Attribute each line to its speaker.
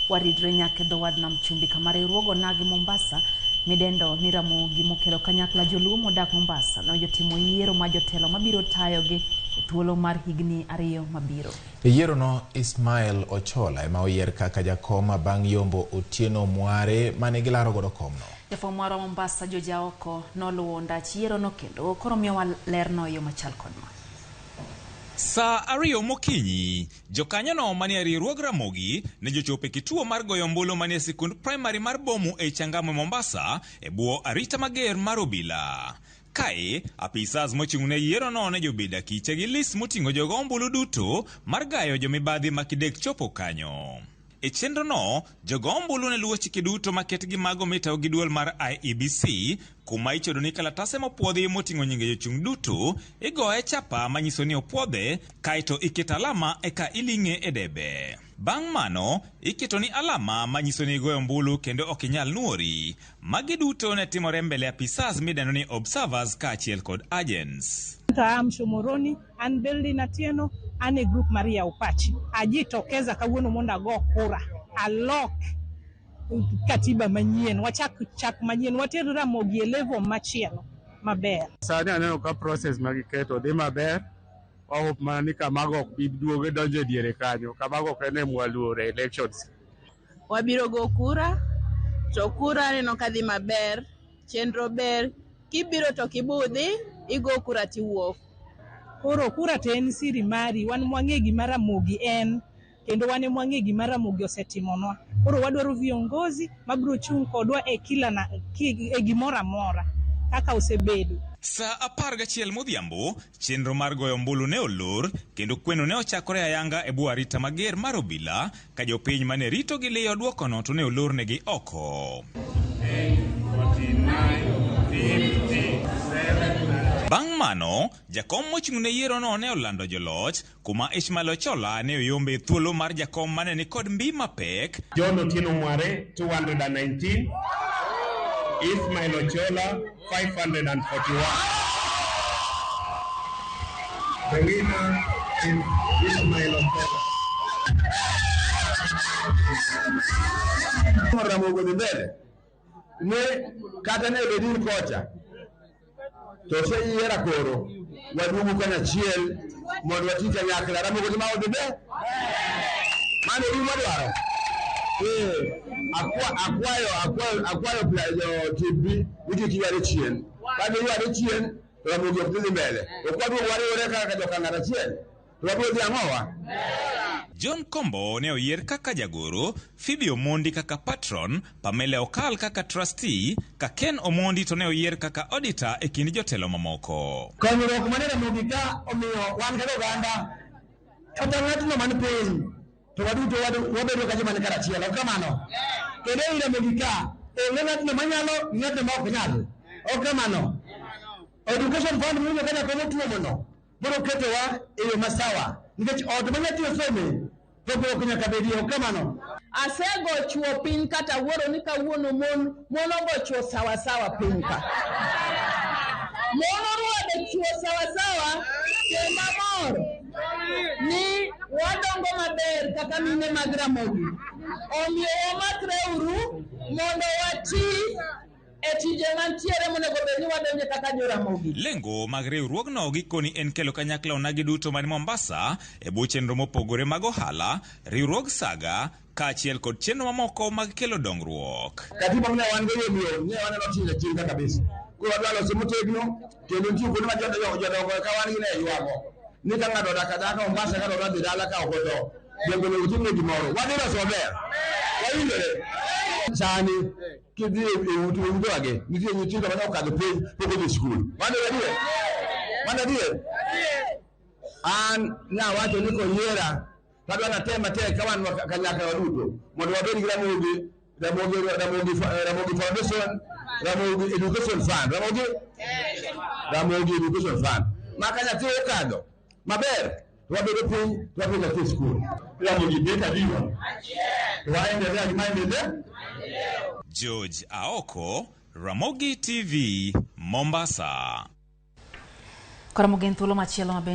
Speaker 1: Waridre nyaka e dho wadh nam chumbi kama riwruog onagi Mombasa midendo ni Ramogi mokelo kanyakla joluo modak Mombasa ne jotimo yiero mar jotelo mabiro tayogi e thuolo mar higni 2 mabiro.
Speaker 2: E yierono Ismail Ochola ema oyier kaka jakom bang' yombo Otieno Mware mane gilaro godo komno.
Speaker 1: Jafwambo marwa Mombasa George Aoko noluwo ndach yierono kendo koro miyowa lerno e yo machal kod ma.
Speaker 3: Saa 2 mokinyi, jokanyono manie riwruog Ramogi ne jochopo e kituo mar goyo ombulu manie sikund primary mar Bomu ei Changamwe Mombasa e bwo arita mager mar obila. Kae, apisas mochung' ne yierono ne jobedo akiche gi list moting'o jogo ombulu duto mar gayo jomibadhi ma kidek chopo kanyo. E chenrono, jogo ombulu ne luwo chike duto maket gi mago mitayo gi duol mar IEBC, kuma ichodo ni kalatase mopuodhi moting'o nyinge jochung' duto igoye chapa manyiso ni opuodhe, kaeto iketo alama eka iling'e e debe. Bang' mano, iketo ni alama manyiso ni igoyo ombulu kendo ok inyal nuori. Magi duto ne timore mbele apisas midendo ni observers kaachiel kod agents.
Speaker 4: Am Shomoroni, an Beldin Atieno, an e group mar Yaw Pachi. Ajitokeza kawuono mondo ago kura, alok katiba manyien, wachak chak manyien, water Ramogi e level machielo maber.
Speaker 5: Sani aneno ka process ma giketo dhi maber. Wa hope mana ni kamago ok bi duogo donjo e diere kanyo. Kamago ok en ema waluoro e elections.
Speaker 6: Wabiro go kura, to kura aneno ka dhi maber, chenro ber. Kibiro to kibudhi, igo kura tiwuok.
Speaker 4: Koro kura to en siri mari, wan mwang'e gima Ramogi en, kendo wan ema wang'e gima Ramogi osetimonwa. Koro wadwaro viongozi mabiro chung' kodwa e kila na, e gimoro amora kaka osebedo.
Speaker 3: Saa 11 modhiambo, chenro mar goyo ombulu ne olor kendo kweno ne ochakore ayanga e bwo arita mager mar obila ka jopiny mane rito gi liyo duokono to ne olornegi oko. Bang' mano, jakom mochung' ne yierono ne olando joloch kuma Ishmael Ochola ne oyombe thuolo mar jakom mane ni kod mbi mapek.
Speaker 5: John Otieno Mware 219, Ismail Ochola 541. The winner is Ismail Ochola.
Speaker 7: Ramogi dhi mbele ne kata ne bed in kocha to oseyiera koro waduogo kanyachiel mondo wati kanyakla. Ramogi dhi ma odhi mbele, mano e gima wadwaro. Akwayo akwayo akwayo jo TB ni kik yware chien. Ka giyware chien to Ramogi ok dhi mbele. Ok waduogo wariwore kaka jokang'at achiel to wabiro dhi ang'owa.
Speaker 3: John Kombo ne oyier kaka jagoro, Phoebe Omondi kaka patron, Pamela Okal kaka trustee, ka Ken Omondi to ne oyier kaka auditor e kind jotelo mamoko.
Speaker 7: Konyruok mane Ramogi ka omiyo wan kaka oganda kata ng'atno man piny to waduto wabedo ka joma ni karachiel, ok kamano? Kendo ei Ramogi ka onge ng'atno manyalo ng'atno ma ok nyal, ok kamano? Education fund miwinjo ka jakom otuomono biro ketowa e yo masawa nikech ot ma nyathi osome pogruok nyaka bedie, ok kamano?
Speaker 6: Asego chuo piny kata wuoro ni kawuono mon mon ogo chuo sawa sawa piny ka. Mon orwado chuo sawa sawa kendo amor ni wadongo maber kaka mine mag Ramogi. Omiyo wamakreuru mondo wati e tije mantiere monego bed ni wadonje kaka jo Ramogi.
Speaker 3: Lengo mag riwruogno gikoni en kelo kanyakla onagi duto man Mombasa e bwo chenro mopogore mag ohala, riwruog saga kaachiel kod chenro mamoko mag kelo dongruok.
Speaker 7: Katiba mne wan go yom yom, ne waneno tinga tinga kabisa. Koro wadwa lose motegno, kendo nitie kuonde ma jodongo ka wan gi ne ywago. Ni ka ng'ato odak adaka Mombasa ka dwa dhi dala ka ok otho, donge onego otimne gimoro. Wadhi loso maber. Wawinjore. Sani kidhi e utewagi, nitie nyithindo mane okadho penj pok odhi e skul. Mano adier? Mano adier? An nawacho ni koyiera tadwa natem matek ka wan kanyakla waduto mondo wabed gi Ramogi, Ramogi, Ramogi, Ramogi Foundation, Ramogi Education Fund, Ramogi, Ramogi Education Fund. Ma ka nyathi okadho maber to wabedo piny to wapenjo nyathi e skul. Ramogi bet adiwa. To waendelea gi maendeleo.
Speaker 3: George Aoko, Ramogi TV, Mombasa.
Speaker 1: Koro Ramogi en thuolo machielo ma bende